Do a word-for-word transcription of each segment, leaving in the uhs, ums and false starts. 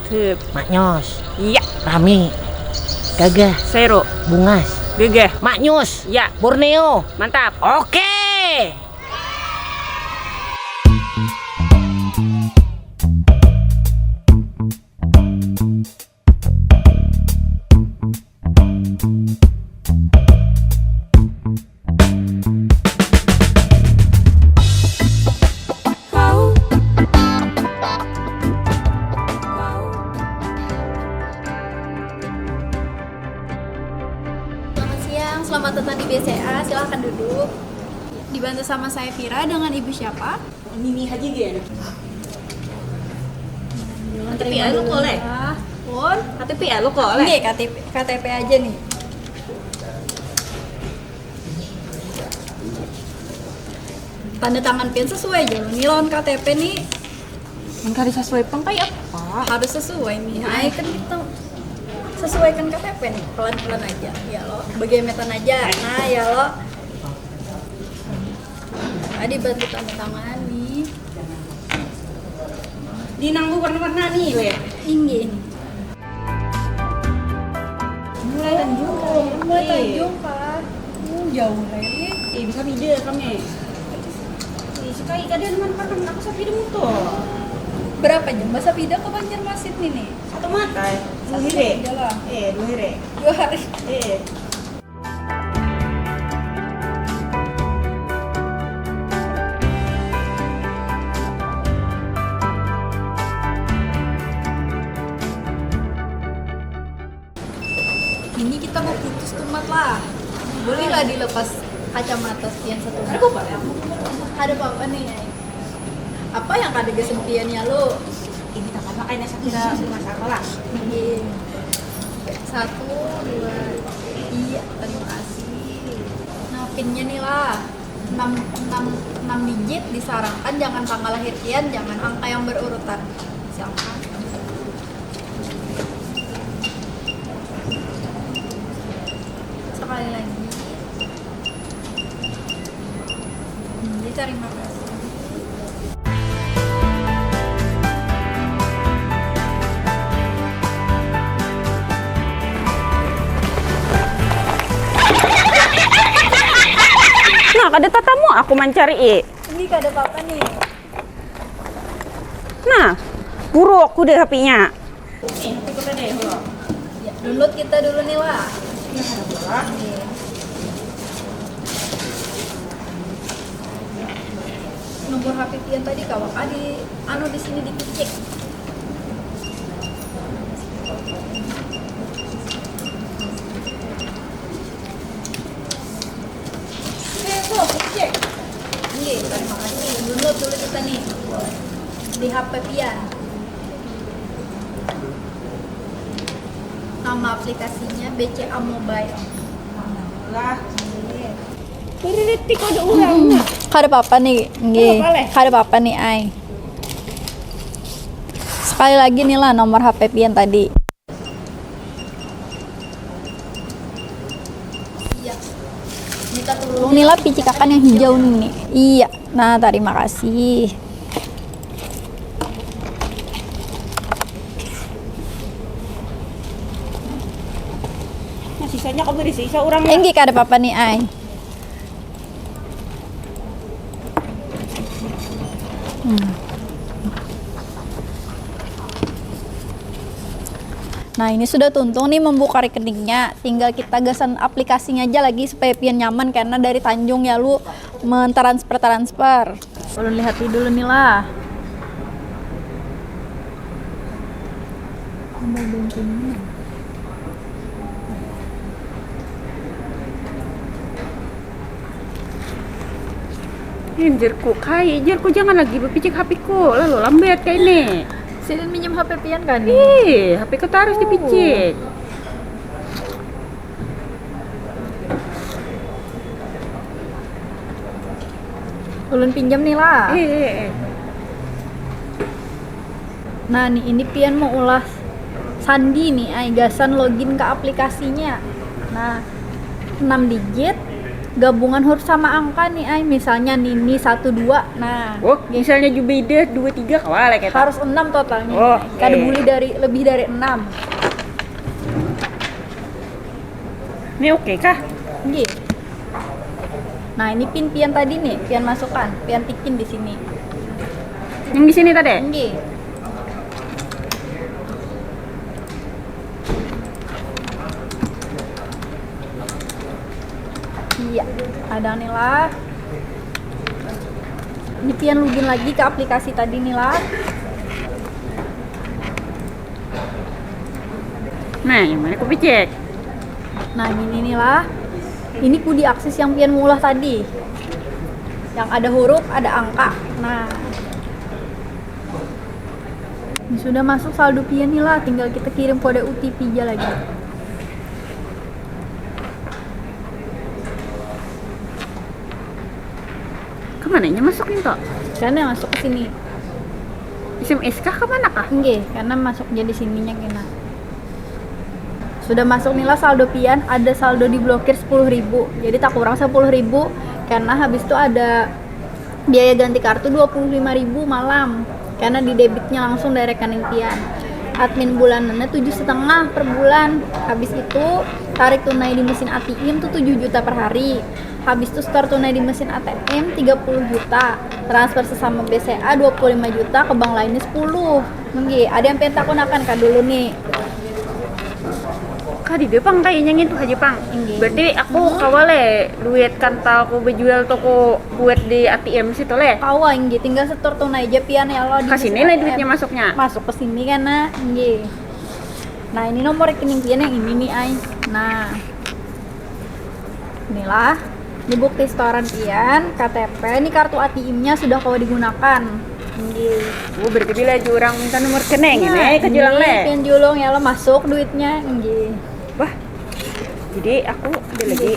Sip. Maknyos. Iya. Rami. Gagah. Seru. Bungas. Gagah. Maknyus. Ya. Borneo. Mantap. Oke. Selamat siang, selamat datang di B C A. Silahkan duduk. Dibantu sama saya Vira dengan ibu siapa? Nini haji gen. K T P anu kok leh? Pun? K T P anu kok leh? Nggih, K T P, K T P aja nih. Tanda tangan pian sesuai aja nih lawan K T P nih. Mun kada sesuai pang kaya apa? Harus sesuai nih. Ai kan kita sesuaikan K T P nih, pelan-pelan aja ya lo. Begemetan aja. Nah, ya lo. Tadi bantu tanda tangan nih. Di nanggu warna-warna nih, leh. Inggih. Mulai Tanjung. Mulai Tanjung, Pak. Hmm, jauh lagi. Eh, bisa video kami. Eh, suka ikan dia teman pakan aku sapida motor. Berapa jam bahasa video ke Banjarmasin nih? Satu mata. Dua hari. Eh, dua hari. Dua hari. Eh. Ini kita mau putus tuh, Mat, lah. Boleh lah dilepas kacamata pian satu. Ada apa-apa nih? Apa yang kada gasan pian ya lo? Ini tangan makanya saya kira masalah. Iya. Satu, dua, iya, terima kasih. Nah, pinnya nih lah. Enam, enam, enam digit disarankan, jangan tanggal lahir pian, jangan angka yang berurutan. Siapa? Sekali lagi. Jadi, terima kasih. Nah, kada tatamu aku mancari. Ini kada apa-apa nih. Nah, buruk aku deh H P-nya. Nih, aku ikut ada ya, halo. Ya, download kita dulu nih lah. Ya, halo. Nomor H P pian tadi kawa kah di anu di sini dipicik. Oke, tuh, cek. Nggih, terima kasih. Download dulu kita nih. Di H P pian. Nama aplikasinya B C A Mobile. Lah, nggih. Kada apa-apa nih, nggih. Kada apa-apa nih, ai. Sekali lagi nih lah nomor H P pian tadi. Iya. Minta tolong. Nila picikakan yang hijau nih. Iya. Nah, terima kasih. Nah, sisanya kau beri sisa orang. Enggak ada apa-apa nih, ai. Hmm. Nah, ini sudah tuntung nih membuka rekeningnya. Tinggal kita gasan aplikasinya aja lagi supaya pian nyaman karena dari Tanjung ya lu mentransfer-transfer. Ulun lihati dulu nih lah. Tambah bantunya. Ih, jerku kai, jerku jangan lagi bepicik H P ku, lalu lambat kayak ini. Sidin minjem H P pian kan? Ih, H P ku terus dipicik. Ulun pinjam nih lah. Eh, eh, eh. Nah, nih, ini pian mau ulah sandi nih, ai gasan login ke aplikasinya. Nah, enam digit, Gabungan huruf sama angka nih ai, misalnya Nini satu dua, nah. Oh, misalnya Jubeda dua tiga kawa lah kita. Harus enam totalnya. Oh, Kada iya. Boleh dari, lebih dari enam. Ini oke kah? Nggih. Nah, ini pin pian tadi nih, pian masukkan, pian tikin di sini. Yang di sini tadi? Nggih. Iya, ada nih lah. Ini pian login lagi ke aplikasi tadi nih lah. Nah, yang mana ku picek? Nah, ini nih lah. Ini ku diakses yang pian mulah tadi. Yang ada huruf, ada angka. Nah. Ini sudah masuk saldo pian nih lah, tinggal kita kirim kode O T P aja lagi. Kemananya masuk nih toh? Karena masuk ke sini. S M S kah, kemana kah? Nggih, karena masuk jadi sininya kena. Sudah masuk nila saldo pian, ada saldo diblokir sepuluh ribu. Jadi tak kurang sepuluh ribu karena habis itu ada biaya ganti kartu dua puluh lima ribu malam karena di debitnya langsung dari rekening pian. Admin bulanannya tujuh setengah per bulan. Habis itu tarik tunai di mesin A T M tuh tujuh juta per hari. Habis itu setor tunai di mesin A T M tiga puluh juta. Transfer sesama B C A dua puluh lima juta, ke bank lainnya sepuluh. Nggih, ada yang pengen takunakan kah dulu nih? Kah di pang kayaknya ngintu aja pang. Inggih. Berarti aku kawa leh duit kantal ku bejual toko buat di A T M situ leh. Kawa, inggih, tinggal setor tunai aja pian ya lo. Ke sini leh duitnya masuknya. Masuk ke sini kan nah, inggih. Nah, ini nomor rekening pian yang ini nih ai. Nah. Inilah, ini bukti setoran pian, K T P, ini kartu A T M-nya sudah kawa digunakan. Inggih. Oh, berarti bila aja orang minta nomor rekening Nah, ini ke jualan ini leh. Pian julung ya lo masuk duitnya, inggih. Wah. Jadi aku ada lagi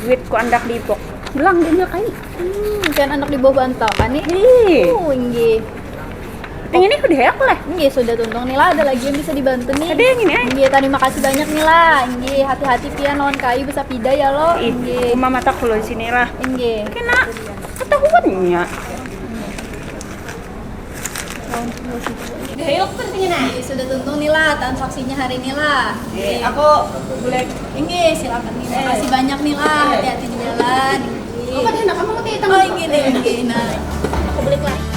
duitku andak di box. Hilang dia kai. Hmm, pian andak di bawah bantal kan nih? Ih. Uh, inggih. Yang ini udah ya aku leh. Inggih, sudah tuntung nih lah, ada lagi yang bisa dibantu nih. Ada yang ini, eh? Inggih, terima kasih banyak nih lah. Inggih, hati-hati pian lawan kayu besapida ya lo. Ih, Inggih. Uma mata kulo di sini lah. Inggih. Kena ketahuannya. Inggih, sudah tuntung nih lah transaksinya hari ini lah. Inggih. Aku boleh Inggih, silakan nih. Makasih banyak nih lah. Hati-hati di jalan. Inggih. Apa deh, nak kamu tadi Oh, inggih nih, inggih. Nah, aku balik lagi.